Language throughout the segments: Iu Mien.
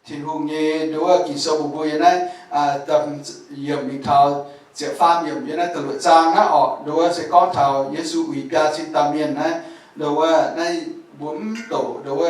Tin-Hungh nyei nduov Ging-Sou mbuox mbuo yiem naaiv, yiemc mingh taux ziepc faam yiemc yiem naaiv da'luoqc zaang naaiv orqc, nduov se gorngv taux Yesu uix biaa cin dauh mienh naaiv, nduov naaiv mbuo mv doqc nduov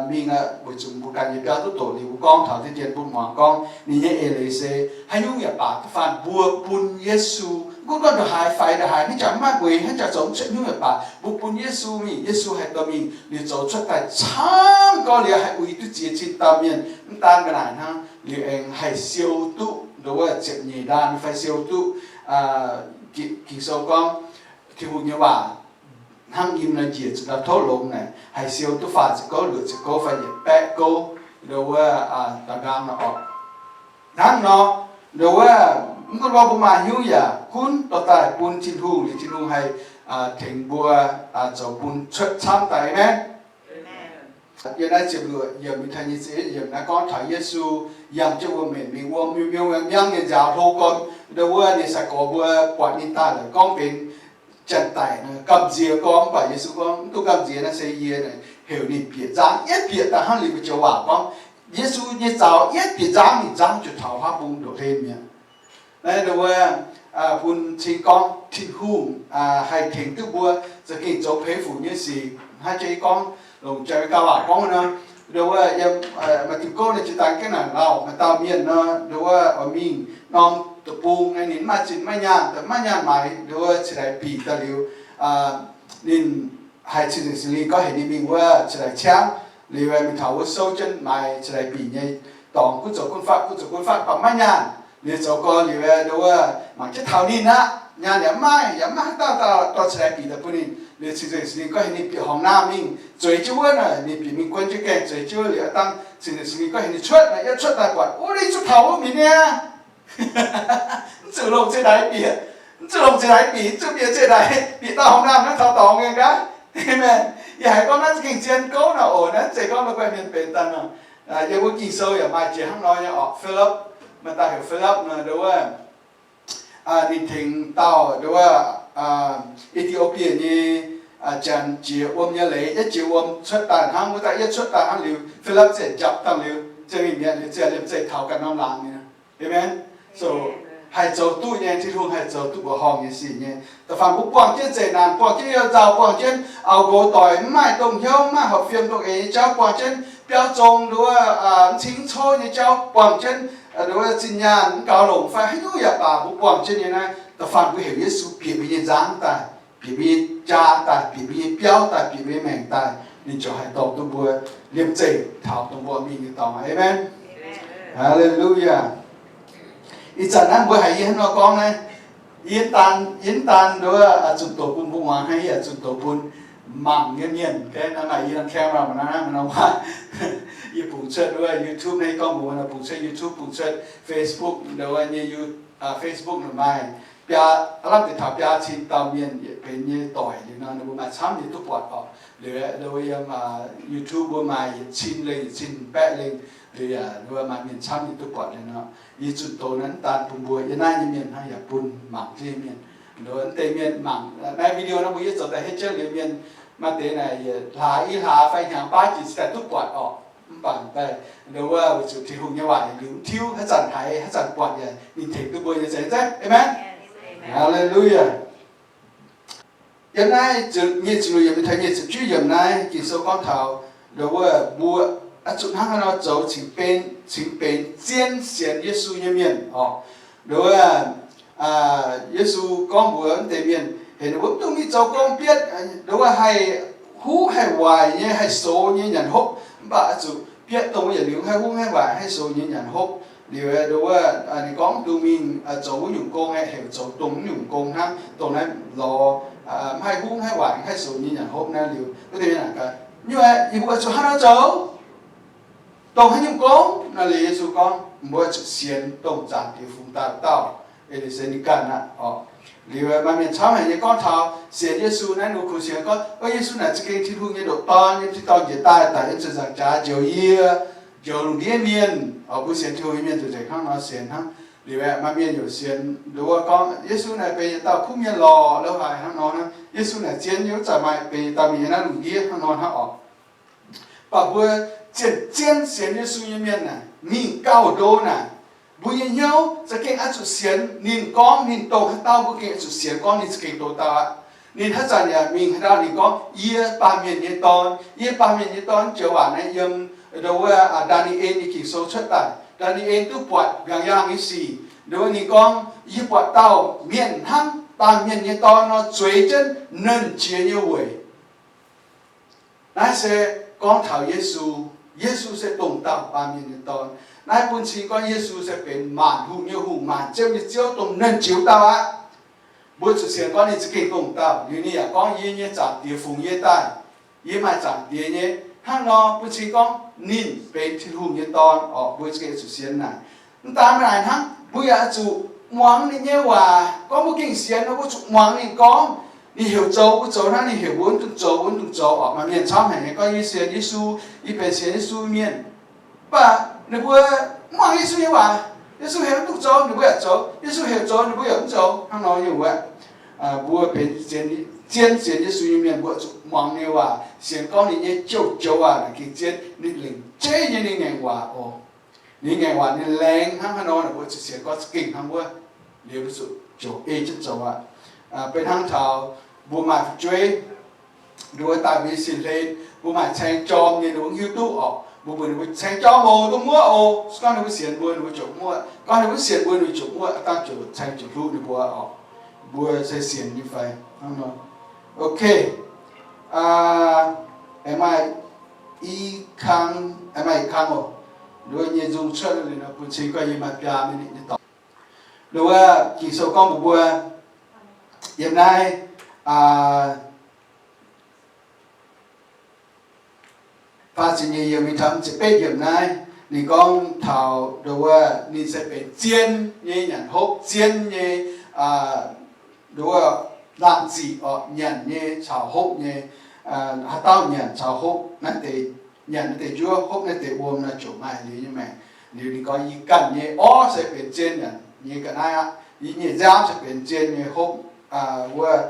mingh aqv, weic zuqc mbuo ganh nyei biauv duqv doqc liuz, mbuo gorngv taux deix dien bun muangx gorngv ninh nyei eix leiz se haaix nyungc yaac baac, da'faanh mbuo bun Yesu, mv gunv gorngv ndongc haaix faix ndongc haaix, hnangv jaax maiv maaih bueix, hnangv jaax zoux mv cuotv hnyouv yaac baac, mbuo bun Yesu mingh, liuz zoux cuotv daaih camv gorngv liuz haih uix duqv ziex cin dauh mienh. Mv daan ga'naaic hnangv, liuz aengx haih siou duqv nduov ziepc nyeic ndaamv fai siou duqv Ging-Sou gorngv Tin-Hungh nyei waac hnangv nyim nor njiec zuqc ndau tov longx naaic, haih siou duqv faah ziepc gouv, luoqc ziepc gouv fai yietc baeqv gouv, nduov da'nqaang nor orqc. Hnangv nor, nduov mv gunv gorngv mbuo maaih hnyouv yaac gunv dorh daaih bun Tin-Hungh, liuz Tin-Hungh haih tengx mbuo zoux bun cuotv camv daaih. Aamen. Yiem naaiv ziepc luoqc yiemc mingh taux nyic ziepc yiemc naaiv gorngv taux Yesu yangh jienv wuom-mbenc mingh wuom miuang-miuang miangv nyei nziaaux hlo gorn, nduov ninh sai-gorx mbuo buatc ninh daaih laaix gorngv benx janx-daic nor, gamh nziex gorngv. Mv baac Yesu gorngv, mv dungx gamh nziex, naaiv se yie. Naaic heuc ninh bieqc nzangv, yietv bieqc daaih hnangv liuz mbuo joux waac gorngv, Yesu nyei zaux yietv bieqc nzangv, ninh nzangv ziouc taux haav bung ndongc hlen mi'aqv. Naaiv nduov bun cing gorngv Tin-Hungh haih tengx duqv mbuo za'gengh zoux peix fuc nyei sic. Hnangv jiex gorngv longc jaax gauh waac gorngv nor, nduov yiem maaih diuh gouv naaiv jiex daaih gengh naaic lauh maaih dauh mienh nor, nduov oix mingh norm deic-bung, ninh mv maaih zinh maiv nyaanh, maiv nyaanh maaiz, nduov cingx daaih bieqc daaih liuz, ninh haiz Cing-Nzengc Singx Lingh gorngv heuc ninh mingh wuov cingx daaih ciangv, liuz mingh taux wuov souv jienv maaiz cingx daaih bieqc nyei dorngx, gunv zoux gunv fatv, gunv zoux gunv fatv, mv baac maiv nyaanh. Liuz zoux gau liuz nduov mangc jienv taux ninh aqv, nyaanh yaac mv maaih, yaac mv maaih haaix dauh dorh cingx daaih bieqc daaih bun ninh. Liuz Cing-Nzengc Singx Lingh gorngv heuc ninh bieqc horngc naamh mingh zueiz jienv wuov naaic, ninh bieqc mingh guon jienv gaengh zueiz jienv wuov liuz, dangh Cing-Nzengc Singx Lingh gorngv heuc ninh cuotv naaic, yaac cuotv daaih buatc wuov, ninh zuqc taux wuov mi'aqv. Mv zuqc longc cingx daaih bieqc, mv zuqc longc cingx daaih bieqc, mv zuqc bieqc cingx daaih bieqc dauh horngc naamh naaiv taux dorngx nyei gaax. Aamen. Yie haiz gorngv naaiv za'gengh zien gouv nor oc. Naaiv zeiz gorngv la'guaih mienh benx daaih nor. Yiem wuov Ging-Sou yaac maaih jiex hnangv nor nyei orqc. Filipv, maaih dauh heuc Filipv nor, nduov ninh tengx dauh nduov E^ti^o^bie nyei janx jiex wuom nyei leiz, yietv jiex wuom cuotv daaih hnangv, wuov daaih yietv cuotv daaih hnangv liuz, Filipv ziouc japc dangh liuz, ziouc mingh mi'aqv. Liuz ziouc liemh zeih taux ganh norm laangz nyei. Aamen. So, haih zoux duqv nyei, Tin-Hungh haih zoux duqv mbuoqc horngh nyei sic nyei. Da'faanh mbuo buangh jienv zeqc naanc, buangh jienv youh nzauh, buangh jienv auv nqox doic, mv maaih dongh hnyouv, mv maaih horpc fiem dongh eix nyei jauv, buangh jienv biauv zong nduov mv cing mv cov nyei jauv, buangh jienv nduov zinh nyaanh mv gaux longc fai haaix nyungc yaac baac, mbuo buangh jienv nyei naaiv, da'faanh mbuo heuc Yesu bieqc mbuo nyei nzangv daaih, bieqc mbuo nyei jaa daaih, bieqc mbuo nyei biauv daaih, bieqc mbuo nyei maengc daaih, ninh ziouc haih dorh duqv mbuo liemh zeih taux dongh mbuo mingh nyei dorngx. Aamen. Haa^le^lu^yaa. Ih zanc naaiv mbuo haiz yie hnangv nor gorngv naaiv, yie daan, yie daan nduov zunh doz bun mbuo muangx hnangv, yie zunh doz bun mangc nyei mienh. Naaiv maaih yie camera mv nor, yie bungx cuotv nduov YouTube naaiv, gorngv mbuox nor bungx cuotv YouTube, bungx cuotv Facebook, nduov nyei You, Facebook nor maaih biaa, aav lamh deix taux biaa cin dauh mienh yietc benx nyei doic liuz nor, ninh mbuo maaih camv nyei duqv buatc orqc. Liuz nduov yiem YouTube mbuo maaih yietc cin lengh, yietc cin baeqv lengh, liuz yaac nduov maaih mienh camv nyei duqv buatc liuz nor, yie zunh doz naaiv mv daan bun mbuo yiem naaiv nyei mienh hnangv, yaac bun mangc jienv nyei mienh. Nduov deix mienh mangc naaiv video nor, mbuo yie zoux daaih henv jienv liuz mienh maaih deix naaic yietc hlaax i hlaax fai hnyangx baav jiex cingx daaih duqv buatc orqc. Mv baac daaih nduov wuov weic zuqc Tin-Hungh nyei waac liuz mv tiuv, haaix zanc haiz, haaix zanc buatc yaac ninh tengx duqv mbuo nyei zeiz. Aamen. Haa^le^lu^yaa. Yiem naaiv nyic ziepc luoqc yiemc taux nyic ziepc juov yiemc naaiv Ging-Sou gorngv taux nduov wuov mbuo oix zuqc hnangv haaix nor zoux cingx benx, cingx benx zien sienx Yesu nyei mienh orqc. Nduov wuov Yesu gorngv mbuox wuov deix mienh heuc ninh mbuo mv dungx mingh zoux gong bietv, nduov wuov haih huv haih waaic nyei, haih soux nyei nyanc hopv, mv baac oix zuqc bietv dongh wuov yietc liuz haih huv haih waaic haih soux nyei nyanc hopv. Liuz nduov wuov ninh gorngv mv dungx mingh zoux wuov nyungc gong aeqv, heuc zoux dongh wuov nyungc gong hnangv, dongh naaiv lorz mv haih huv haih waaic haih soux nyei nyanc hopv naaiv. Liuz wuov deix mienh naaic gaax, nyuoqc, yie mbuo zuqc hnangv nor zoux? Dongh haaix nyungc gong? Naaiv liuz Yesu gorngv, mbuo zuqc sienx dongh Zaangc Diex fungx daaih dauh. Eix leiz se ninh ganh aqv orqc. Liuz maaih mienh camv haic nyei gorngv taux sienx Yesu naaiv, ninh mbuo kungx sienx gorngv, o, Yesu naaic za'gengh Tin-Hungh nyei ndoqc Dorn, yiem tin-dorngh njiec daaih, daic yiem ziepc nzaangc jaax njoux yie, njoux lungh ndiev mienh. Orqc, mbuo sienx Tin-Hungh nyei mienh zuqc nzengc hnangv nor sienx hnangv. Liuz maaih mienh yaac sienx nduov wuov gorngv, Yesu naaic benx yietc dauh kuv mienh lorqc, lo haaix hnangv nor hnangv. Yesu naaic zien nyei, wuov zanc maaih benx yietc dauh mienh yiem naaiv lungh ndiev hnangv nor hnangv orqc. Mv baac mbuo zien-zien sienx Yesu nyei mienh naaic, mingh gauh ndo naaic, mbuo nyei hnyouv za'gengh oix zuqc sienx ninh gorngv, ninh dongh haaix dauh mbuo gengh oix zuqc sienx gorngv ninh za'gengh ndo dauh aqv. Ninh haaix zanc yaac mingh haaix dauh ninh gorngv, Yie, Baamh Mienh nyei Dorn. Yie, Baamh Mienh nyei Dorn, joux waac naaiv yiem ndo wuov Ndaa^ni^en nyei Ging-Sou cuotv daaih. Ndaa^ni^en duqv buatc mbiaangx yaangh nyei sic. Ndo wuov ninh gorngv, Yie buatc dauh mienh hnangv Baamh Mienh nyei Dorn nor, zueiz jienv Nernh Jiex nyei weic. Naaiv se gorngv taux Yesu. Yesu se dongh dauh Baamh Mienh nyei Dorn. Naaiv bun cing gorngv Yesu se benx maanc hungh nyei Hungh, maanc ziouv nyei Ziouv, dongh Nernh Jiex dauh aqv. Mbuo zuqc sienx gorngv ninh za'gengh dongh dauh. Liuz ninh yaac gorngv, Yie nyei Zaangc Diex fungx yie daaih. Yie maaih Zaangc Diex nyei. Hnangv nor bun cing gorngv ninh benx Tin-Hungh nyei Dorn orqc. Mbuo za'gengh zuqc sienx naaic. Mv daan naaic hnangv, mbuo yaac oix zuqc muangx ninh nyei waac. Gorngv mbuo gengh sienx nor, mbuo zuqc muangx ninh gorngv. Ninh heuc zoux, mbuo zoux hnangv. Ninh heuc mbuo mv dungx zoux, mbuo mv dungx zoux orqc. Maaih mienh camv haic nyei gorngv, Yie sienx Yesu, yie benx sienx Yesu mienh. Mv baac ninh mbuo mv muangx Yesu nyei waac. Yesu heuc mv dungx zoux, ninh mbuo yaac zoux. Yesu heuc zoux, ninh mbuo yaac mv zoux. Hnangv nor nyei wuov, mbuo benx zien sienx Yesu nyei mienh, mbuo zuqc muangx ninh nyei waac, sienx gorngv ninh nyei joux-joux waac naaic gengh zien, ninh lengc jeiv nyei ninh ngaengc waac oc. Ninh ngaengc waac ninh laengz hnangv haaix nor, mbuo zuqc sienx gorngv za'gengh hnangv wuov. Liuz mbuo zuqc ziouc ei jienv zoux aqv. Benx hnangv taux mbuo maaih fu'jueiv, ninh mbuo daaih mbuo nyei sin hlen, mbuo maaih caeng jorm nyei, ninh mbuo mv hiuv duqv orqc. Mbuo mbuox ninh mbuo, Caeng jorm oc, dongh muoqv oc. Se gorngv ninh mbuo sienx mbuo, ninh mbuo ziouc muoqv. Gorngv ninh mbuo sienx mbuo, ninh mbuo ziouc muoqv, dangh ziouc caeng ziouc hluqv ninh mbuo orqc. Mbuo se sienx nyei fai hnangv nor? Ok. Aengx maaih i kang, aengx maaih i kang oc. Nduov nyei nzung cuotv liuz nor, bun cing gorngv yie maaih biaa minit nyei dorngx. Nduov Ging-Sou gorngv mbuox mbuo, yiem naaiv, aa, faah ziepc nyeic yiemc mingh taux ziepc betv yiemc naaiv, ninh gorngv taux nduov ninh se benx zien nyei nyanc hopv, zien nyei, aa, nduov laangh ziqc orqc, nyanc nyei caux hopv nyei, aa, haaix dauh nyanc caux hopv naaiv deix, nyanc naaiv deix njuov, hopv naaiv deix wuom nor, ziouc maaih liuz nyei maengc. Liuz ninh gorngv yie ganh nyei orv se benx zien nyanc nyei ga'naaiv aqv. Yie nyei nziaamv se benx zien nyei hopv, aa, wuov,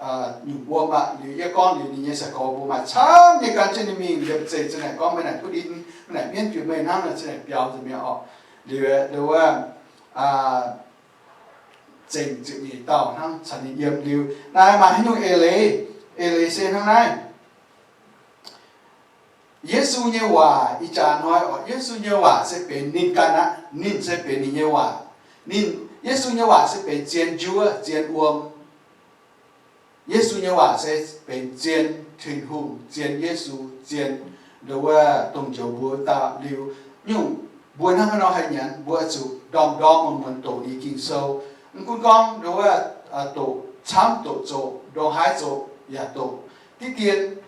aa, nyungc wuom aqv. Liuz yie gorngv liuz ninh nyei sai-gorx mbuo maaih camv nyei gan jienv ninh mingh liemh zeih za'naaic gorngv maiv naaic butv in, maiv naaic mienv bieqc meih hnangv nor za'naaic biaux nzengc mi'aqv orqc. Liuz nduov, aa, zengc ziepc nyeic dauh hnangv caux ninh yiem. Liuz naaiv maaih haaix nyungc eix leiz? Eix leiz se hnangv naaiv. Yesu nyei waac, ih jaax hnoi orqc, Yesu nyei waac se benx ninh ganh aqv. Ninh se benx ninh nyei waac. Ninh, Yesu nyei waac se benx zien njuov, zien wuom. Yesu nyei waac se benx zien Tin-Hungh, zien Yesu, zien nduov wuov dongh njoux mbuo dauh. Liuz nyungc mbuo hnangv haaix nor haih nyanc, mbuo zuqc ndorm-ndorm muonz-muonz doqc ninh Ging-Sou. Mv gunv gorngv nduov wuov, aa, doqc camv doqc zoqc, ndongc haaix zoqc yaac doqc diqv dien.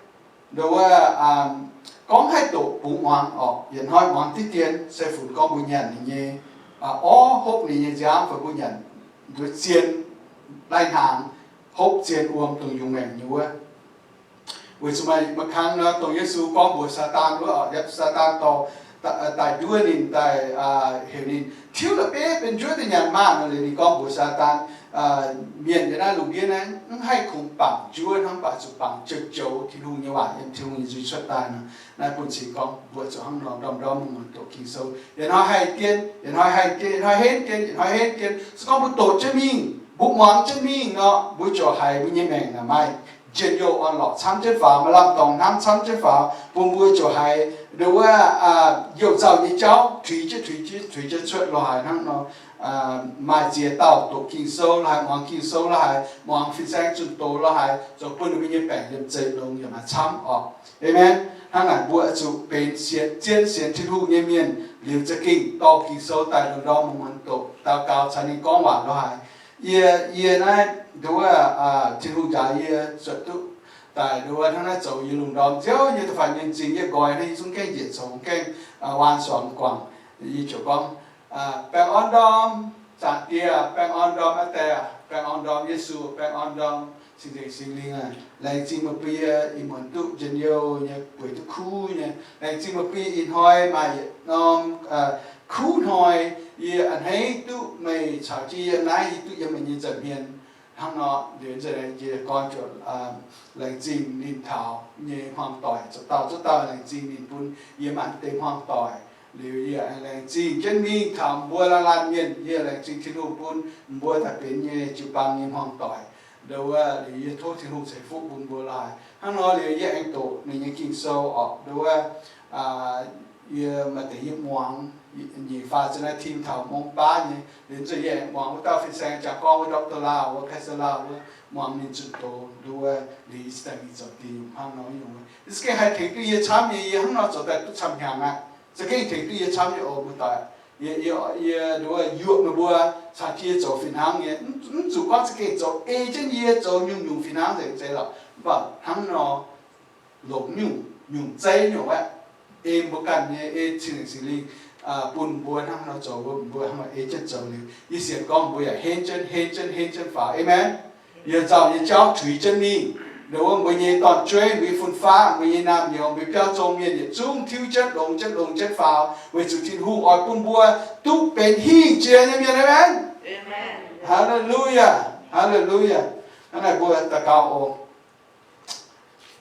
Nduov wuov, aa, gorngv haih doqc bungx muangx orqc, yietc hnoi muangx diqv dien se funx gorngv mbuo nyanc ninh nyei, aa, orv, hopv ninh nyei nziaamv, fai mbuo nyanc nduov zien lai-hnaangx, hopv zien wuom dongh yungz maengc nyei wuov. Weic zuqc maaih, maaih kang nor dongh Yesu gorngv mbuox Saadaan wuov orqc, yiem Saadaan dorh, aa, daaih nduov ninh, daaih, aa, heuc ninh tiuv la'bieiv benx njuov daaih nyanc maah! Nor liuz ninh gorngv mbuox Saadaan, aa, mienh yiem naaiv lungh ndiev naaiv mv haih kungx bangc njuov hnangv, mv baac zuqc bangc joux-joux Tin-Hungh nyei waac yiem Tin-Hungh nyei nzuih cuotv daaih nor. Naaiv bun cing gorngv mbuo zuqc hnangv nor ndorm-ndorm muonz-muonz doqc Ging-Sou. Yietc hnoi haih dien, yietc hnoi haih dien, yietc hnoi henv dien, yietc hnoi henv dien. Se gorngv mbuo doqc jienv mingh, mbuo muangx jienv mingh nor, mbuo ziouc haiz mbuo nyei maengc naaic maaih njien-youh orn-lorqc camv jienv faaux, maaih lamh dorngx hnamv camv jienv faaux, bun mbuo ziouc haiz nduov wuov, aa, youh nzauh nyei jauv tuix jienv, tuix jienv, tuix jienv cuotv lo haaix hnangv nor. Aa, maaih ziex dauh doqc Ging-Sou lo haaix, muangx Ging-Sou lo haaix, muangx fin-saeng zunh doz lo haaix, zoux bun ninh mbuo nyei baengc liemh zeih longx yaac maaih camv orqc. Aamen. Hnangv naaic mbuo zuqc benx sienx, zien sienx Tin-Hungh nyei mienh liuz za'gengh dorh Ging-Sou daaih ndorm-ndorm muonz-muonz doqc, daux gaux caux ninh gorngv waac lo haaix. Yie, yie naaiv nduov wuov, aa, Tin-Hungh njaaux yie zuotc duqv daaih nduov wuov hnangv naaiv zoux yie lungh ndorm nziouv nyei da'faanh nyei zingh yie nqoi hnangv, yie zungv gaengh njiec coux, gaengh, aa, waan suangx guangc. Yie ziouc gorngv, aa, baengh orn ndorm Zaangc Diex, baengh orn ndorm Aa Die, baengh orn ndorm Yesu, baengh orn ndorm Cing-Nzengc Singx Lingh aac. Laengz zingh meih bun yie ih muonz duqv njien-youh nyei, bueix duqv kuv nyei. Laengz zingh meih bun yie ih hnoi maaih yietc norm, aa, kuv hnoi, yie a'hneiv duqv meih caux jienv yie naaiv, yie duqv yiem meih nyei nza'hmien. Hnangv nor liuz, nzunc jiex gorn ziouc laengz zingh ninh taux nyei hmuangv doic, zoux dauh zoux dauh laengz zingh ninh bun yie maanc deix hmuangv doic. Liuz yie laengz zingh jienv mingh taux mbuo laanh laanh mienh, yie laengz zingh Tin-Hungh bun mbuo daaih benx nyei jiu-baang nyei hmuangv doic. Ndo wuov liuz yie tov Tin-Hungh ceix fuqv bun mbuo laaix. Hnangv nor liuz yie aengx doqc ninh nyei Ging-Sou orqc. Ndo wuov yie maaih deix yie muangx, nyeic faah zinh naaiv tim taux mong baav nyei, liuz nzunc yie aengx muangx wuov dauh fin-saeng jangx gorngv wuov doctor Lauh wuov, Pastor Lauh wuov, muangx ninh zunh doz. Ndo wuov liuz yie cingx daaih mingh zoux dingc nyungc hnangv nor nyungc. Za'gengh haih tengx duqv yie camv nyei, yie hnangv nor zoux daaih duqv camv hnyangx aqv. Za'gengh tengx duqv yie camv nyei oc, mbuo doic. Yie, yie, yie ndo wuov yuoqc meih mbuo caux jienv yie zoux fih hnangv nyei. Mv zuqc gorngv za'gengh zoux ei jienv yie zoux nyungc-nyungc fih hnangv nzengc zeiz lorqc. Mv baac hnangv nor longc nyungc, nyungc zeiv nyungc aqv. Ei mbuo ganh nyei, ei Cing-Nzengc Singx Lingh bun mbuo hnangv nor zoux, mbuo hnangv nor ei jienv zoux liuz, yie sienx gorngv mbuo yaac henv jienv, henv jienv, henv jienv faaux. Aamen. Yie nzauh nyei jauv tuix jienv mingh. Ndo wuov mbuo nyei dorn-jueiv, mbuo nyei fun-faqv, mbuo nyei naamh nyouz, mbuo biauv zong mienh yietc zungv tiuv jienv, longx jienv, longx jienv faaux, weic zuqc Tin-Hungh oix bun mbuo duqv benx hingh jiex nyei mienh. Aamen. Haleluyaa, haleluyaa. Hnangv naaic mbuo daux gaux oc.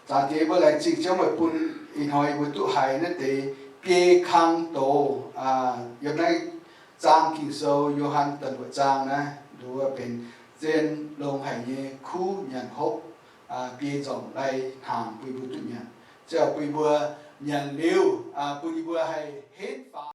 Zaangc Diex, mbuo laengz zingh jienv meih bun ih hnoi mbuo duqv haiz naaiv deix biei kang doz yiem naaiv zaang Ging-Sou, Yo^han da'luoqc zaang naaiv, nduov benx zien longx haic nyei kuv nyanc hopv, biei nzormc lai hnaangx bun mbuo duqv nyanc. Ziouc bun mbuo nyanc liuz, bun yie mbuo haih henv faaux.